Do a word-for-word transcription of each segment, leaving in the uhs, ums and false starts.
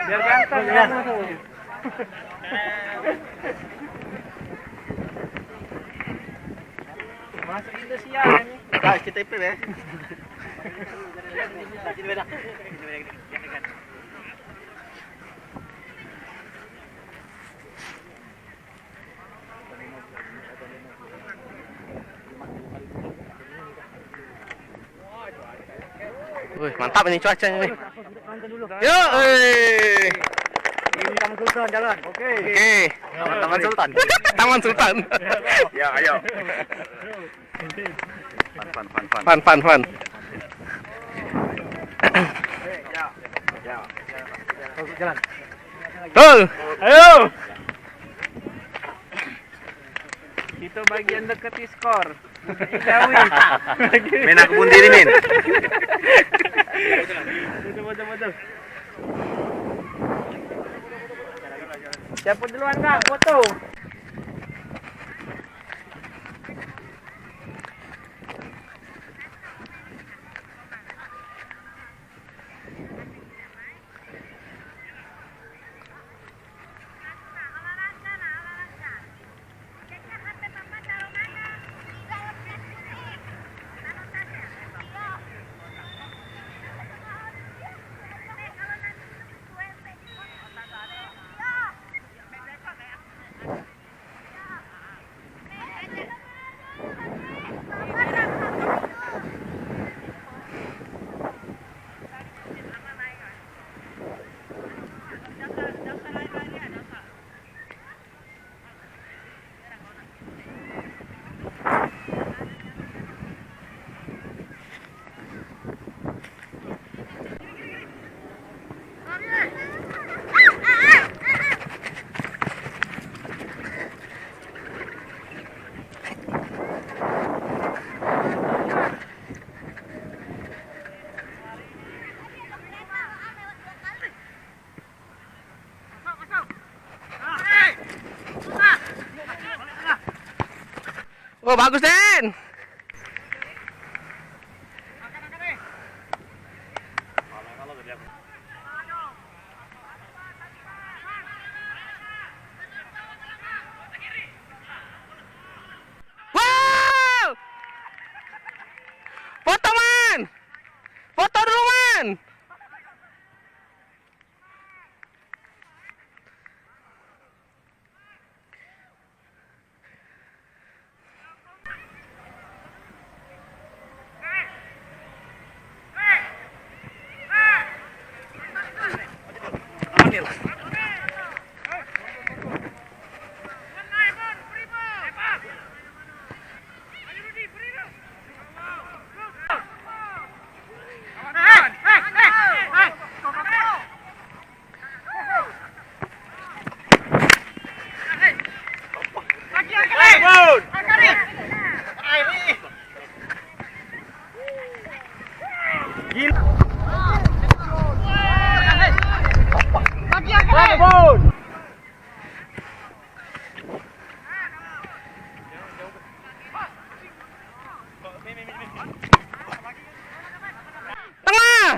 Biar ganteng kamu tuh. Masuk Indonesia ini. Guys, kita ipin ya. Wih, mantap ini cuacanya nih. Yo, eh. Ini Taman Sultan jalan. Oke. Oke. Taman Sultan. Taman Sultan. Ya, ayo. Fun, fun, fun, fun. Fun, fun, fun. Jalan. Hol. Ayo. Kita bagian deket skor. Main aku pun diri, Min. Betul, betul, betul. Siapa duluan, Kak? Foto. Oh, bagus, Den. Wow! Foto, Man! Foto dulu, Man! Tengah.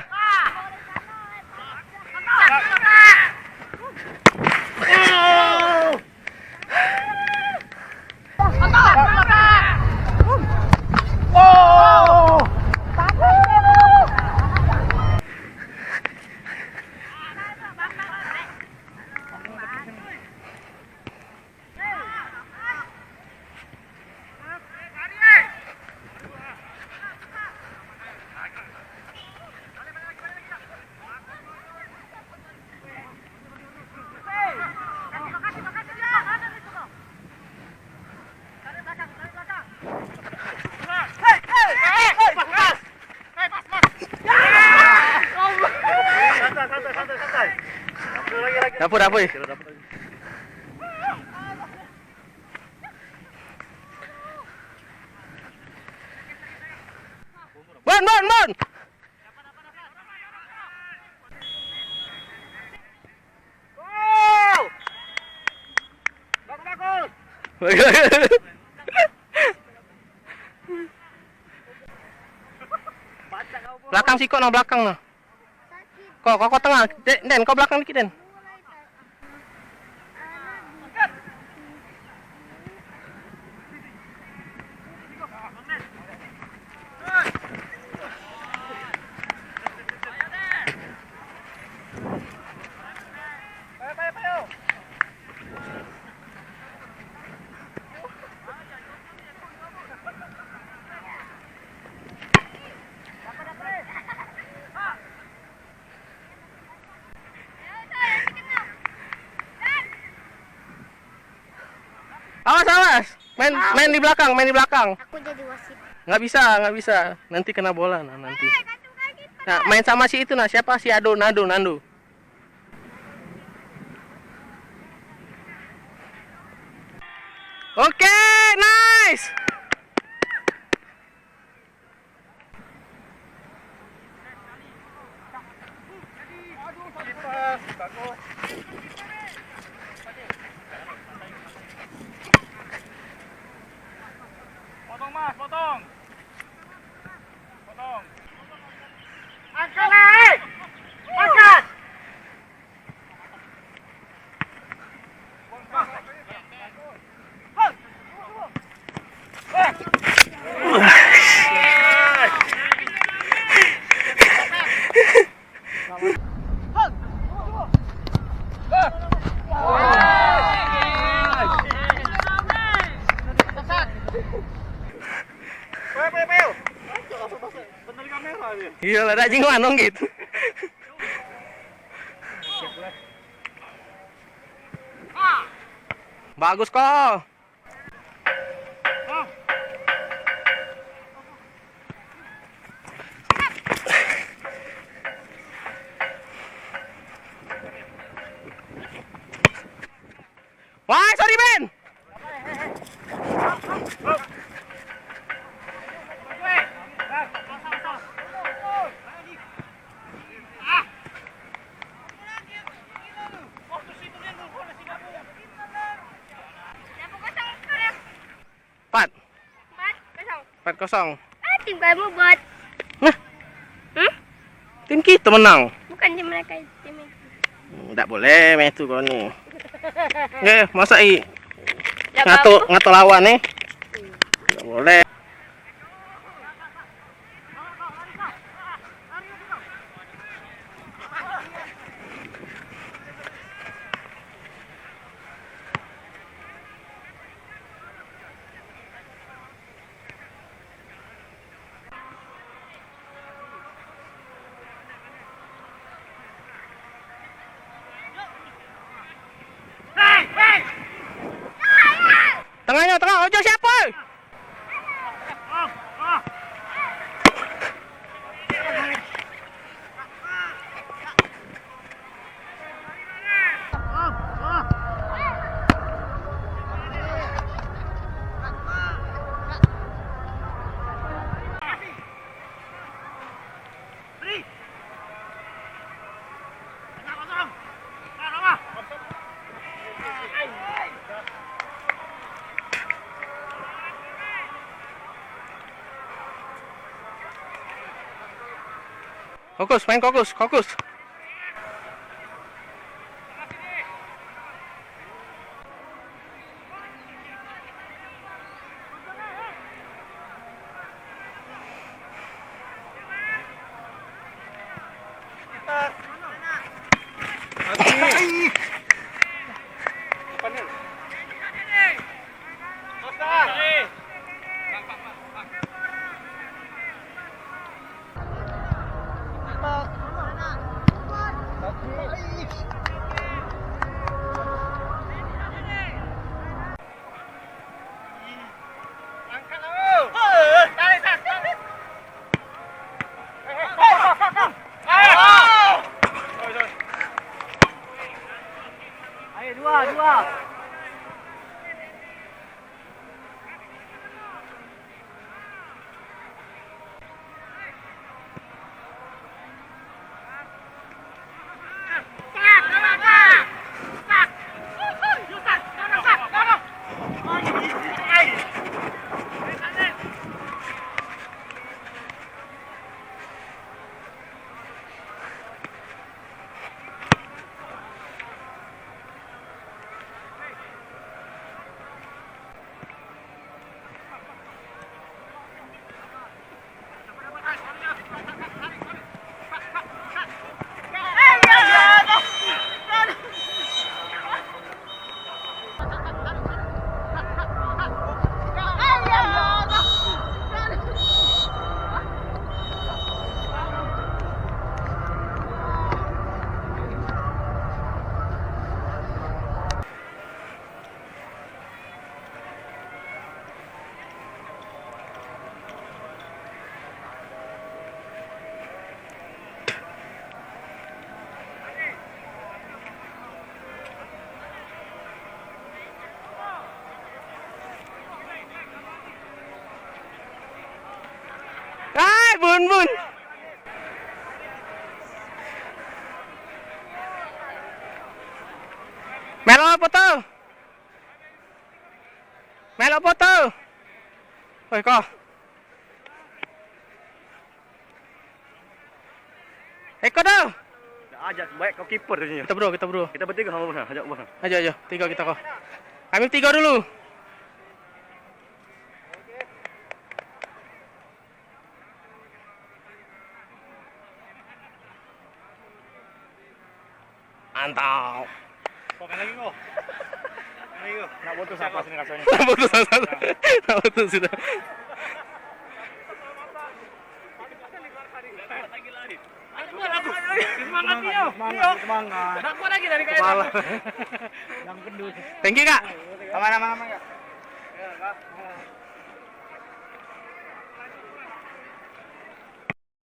Dapur, dapur. Bon, bon, bon. Belakang sikok, nah, belakang, nah. Kau, kau, kau tengah. Den, Den, kau belakang dikit, Den. Awas, awas. Main, main di belakang, main di belakang. Aku jadi wasit. Nggak bisa, nggak bisa. Nanti kena bola, nah, nanti. Nah, main sama si itu, nah. Siapa? Si Ado, Nado, Nando. Oke, nice. Potong, Mas, potong. Potong. Angkat naik. Angkat. Iyalah, dak jingwan wong gitu. Bagus kok. Wah, sorry, Ben. Empat. Empat kosong. Empat kosong. Ah, tim kamu bot. Nah. Hmm? Tim kita menang. Bukan tim mereka, tim itu. Ndak boleh main tu kau ni. Eh, masa i ngato, ngato lawan ni? Ndak boleh. Tengahnyo, tengah. Ojo siapo? Fokus, main fokus, fokus. Foto. Melok foto. Woi, kau. Eko dah. Ajak baik kau kiper tu. Kita berdua, kita berdua. Kita bertiga sama Bos. Ajak Bos. Ayo, ayo, tiga kita kau. Kami tiga dulu. Mantap. Kau main lagi kau. Main lagi kau. Nak putus apa sini rasanya? Nak putus apa? Nak putus sudah. Semangat, Tio. Semangat, semangat. Nak kuat lagi dari kau. Kepala. Yang peduli. Thank you, Kak. Aman, aman, aman, Kak.